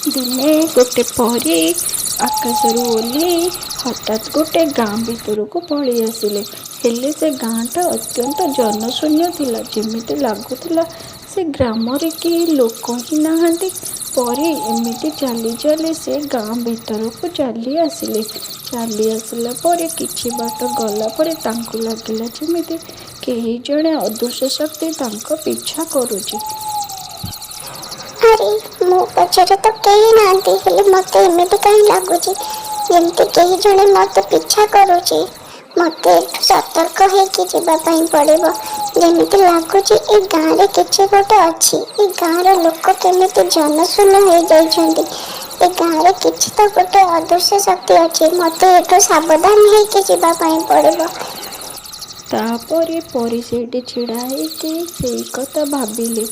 ଦିନେ ଗୋଟେ ପରୀ ଆକାଶରୁ ଓହ୍ଲେଇ ହଠାତ୍ ଗୋଟେ ଗାଁ ଭିତରକୁ ପଳେଇ ଆସିଲେ। ହେଲେ ସେ ଗାଁଟା ଅତ୍ୟନ୍ତ ଜନଶୂନ୍ୟ ଥିଲା। ଯେମିତି ଲାଗୁଥିଲା ସେ ଗ୍ରାମରେ କେହି ଲୋକ ହିଁ ନାହାନ୍ତି। ପରୀ ଏମିତି ଚାଲି ଚାଲି ସେ ଗାଁ ଭିତରକୁ ଚାଲି ଆସିଲେ। ଚାଲି ଆସିଲା ପରେ କିଛି ବାଟ ଗଲା ପରେ ତାଙ୍କୁ ଲାଗିଲା ଯେମିତି କେହି ଜଣେ ଅଦୃଶ୍ୟ ଶକ୍ତି ତାଙ୍କ ପିଛା କରୁଛି। ଆରେ, ମୋ ପଛରେ ତ କେହି ନାହାନ୍ତି, ହେଲେ ମତେ ଏମିତି କାହିଁ ଲାଗୁଛି ଯେମିତି କେହି ଜଣେ ମତେ ପିଛା କରୁଛି? ମତେ ଏଠୁ ସତର୍କ ହେଇକି ଯିବା ପାଇଁ ପଡ଼ିବ। ଯେମିତି ଲାଗୁଛି ଏ ଗାଁରେ କିଛି ଗୋଟେ ଅଛି। ଏ ଗାଁର ଲୋକ କେମିତି ଜନଶୂନ୍ୟ ହେଇଯାଇଛନ୍ତି। ଏ ଗାଁରେ କିଛି ତ ଗୋଟେ ଅଦୃଶ୍ୟ ଶକ୍ତି ଅଛି। ମତେ ଏଠୁ ସାବଧାନ ହେଇକି ଯିବା ପାଇଁ ପଡ଼ିବ। ତାପରେ ପରୀ ସେଇଠି ଛିଡ଼ା ହେଇକି ସେଇ କଥା ଭାବିଲେ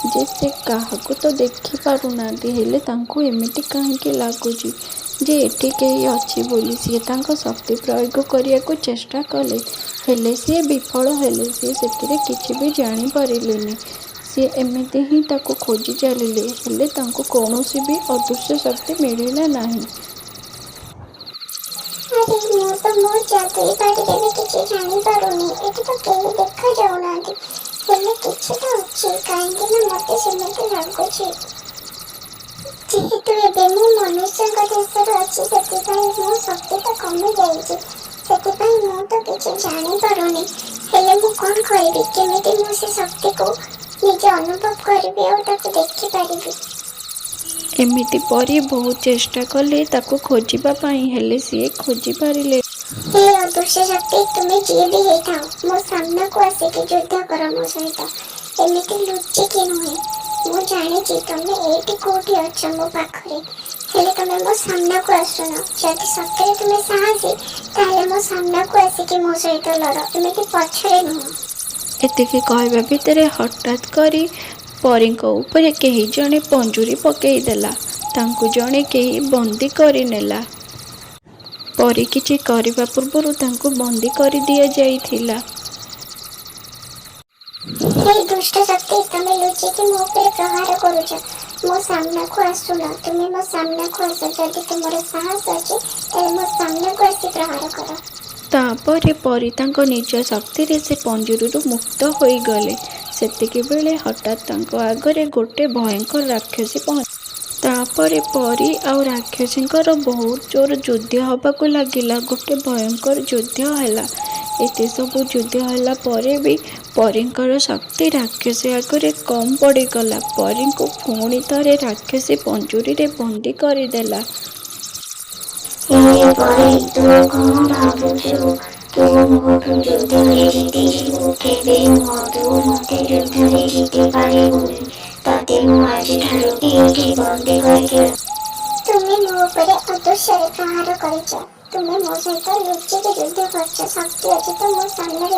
ଯେ ସେ କାହାକୁ ତ ଦେଖି ପାରୁନାହାନ୍ତି, ହେଲେ ତାଙ୍କୁ ଏମିତି କାହିଁକି ଲାଗୁଛି ଯେ ଏଠି କେହି ଅଛି ବୋଲି। ସିଏ ତାଙ୍କ ଶକ୍ତି ପ୍ରୟୋଗ କରିବାକୁ ଚେଷ୍ଟା କଲେ, ହେଲେ ସିଏ ବିଫଳ ହେଲେ। ସିଏ ସେଥିରେ କିଛି ବି ଜାଣିପାରିଲେନି। ସିଏ ଏମିତି ହିଁ ତାକୁ ଖୋଜି ଚାଲିଲେ, ହେଲେ ତାଙ୍କୁ କୌଣସି ବି ଅଦୃଶ୍ୟ ଶକ୍ତି ମିଳିଲା ନାହିଁ। ଆରେ, ମୁଁ ତ ମୋ ଯାଦୁଇ ବାଡ଼ିରେ ବି କିଛି ଜାଣିପାରୁନି। ଏଠି ତ କେହି ଦେଖା ଯାଉନାହାନ୍ତି, ହେଲେ କିଛି ତ ଅଛି, କାହିଁକି ନା ମତେ ସେମିତି ଲାଗୁଛି। ଯେହେତୁ ଏବେ ମୁଁ ମନୁଷ୍ୟଙ୍କ ଦେଶରେ ଅଛି, ସେଥିପାଇଁ ମୋ ଶକ୍ତିଟା କମି ଯାଇଛି। ସେଥିପାଇଁ ମୁଁ ତ କିଛି ଜାଣିପାରୁନି। ହେଲେ ମୁଁ କଣ କରିବି? କେମିତି ମୁଁ ସେ ଶକ୍ତିକୁ ନିଜେ ଅନୁଭବ କରିବି ଆଉ ତାକୁ ଦେଖିପାରିବି? ଏମିତି ପରୀ ବହୁତ ଚେଷ୍ଟା କଲେ ତାକୁ ଖୋଜିବା ପାଇଁ, ହେଲେ ସିଏ ଖୋଜି ପାରିଲେ। ହେ ଅଦୃଶ୍ୟ ଶକ୍ତି, ତୁମେ ଯିଏ ବି ହେଇଥାଅ, ମୋ ସାମ୍ନାକୁ ଆସିକି ଯୁଦ୍ଧ କର ମୋ ସହିତ, ଏମିତି ଲୁଚିକି ନୁହେଁ। ମୁଁ ଜାଣିଛି ତମେ ଏଇଠି କୋଉଠି ଅଛ ମୋ ପାଖରେ, ହେଲେ ତମେ ମୋ ସାମ୍ନାକୁ ଆସୁନ। ଯଦି ସତରେ ତୁମେ ସାହସୀ, ତାହେଲେ ମୋ ସାମ୍ନାକୁ ଆସିକି ମୋ ସହିତ ଲଡ଼, ଏମିତି ପଛରେ ନୁହଁ। ଏତିକି କହିବା ଭିତରେ ହଠାତ୍ କରି ପରୀଙ୍କ ଉପରେ କେହି ଜଣେ ପଞ୍ଜୁରୀ ପକେଇଦେଲା। ତାଙ୍କୁ ଜଣେ କେହି ବନ୍ଦୀ କରିନେଲା। ପରୀ କିଛି କରିବା ପୂର୍ବରୁ ତାଙ୍କୁ ବନ୍ଦୀ କରିଦିଆଯାଇଥିଲା। ହେ ଦୁଷ୍ଟ ଶକ୍ତି, ତମେ ଲୁଚିକି ମୋ ଉପରେ ପ୍ରହାର କରୁଛ। ମୋ ସାମ୍ନାକୁ ଆସୁନ। ତୁମେ ମୋ ସାମ୍ନାକୁ ଆସ। ଯଦି ତୁମର ସାହସ ଅଛି, ତାହେଲେ ମୋ ସାମ୍ନାକୁ ଆସି ପ୍ରହାର କର। ତାପରେ ପରୀ ତାଙ୍କ ନିଜ ଶକ୍ତିରେ ସେ ପଞ୍ଜୁରୀରୁ ମୁକ୍ତ ହୋଇଗଲେ। ସେତିକିବେଳେ ହଠାତ୍ ତାଙ୍କ ଆଗରେ ଗୋଟେ ଭୟଙ୍କର ରାକ୍ଷସୀ ପହଞ୍ଚି। ତାପରେ ପରୀ ଆଉ ରାକ୍ଷସୀଙ୍କର ବହୁତ ଜୋର ଯୁଦ୍ଧ ହବାକୁ ଲାଗିଲା। ଗୋଟେ ଭୟଙ୍କର ଯୁଦ୍ଧ ହେଲା। ଏତେ ସବୁ ଯୁଦ୍ଧ ହେଲା ପରେ ବି ପରୀଙ୍କର ଶକ୍ତି ରାକ୍ଷସୀ ଆଗରେ କମ୍ ପଡ଼ିଗଲା। ପରୀଙ୍କୁ ପୁଣି ଥରେ ରାକ୍ଷସୀ ପଞ୍ଜୁରୀରେ ବନ୍ଦୀ କରିଦେଲା। ହେ ପରୀ, ତୁ କଣ ଭାବୁଛୁ ତୁ ମୋଠୁ ଯୁଦ୍ଧରେ ଜିତିଯିବୁ? କେବେ ନୁହଁ, ତୁ ମତେ ଯୁଦ୍ଧରେ ଜିତି ପାରିବୁନି। ତତେ ମୁଁ ଆଜିଠାରୁ ଏଇଠି ବନ୍ଦୀ କରିକି। ତୁମେ ମୋ ଉପରେ ଅଦୃଶ୍ୟରେ ପ୍ରହାର କରିଛ। ତୁମେ ମୋ ସହିତ ଲୁଚିକି ଯୁଦ୍ଧ କରୁଛ। ଶକ୍ତି ଅଛି ତ ମୋ ସାମ୍ନାରେ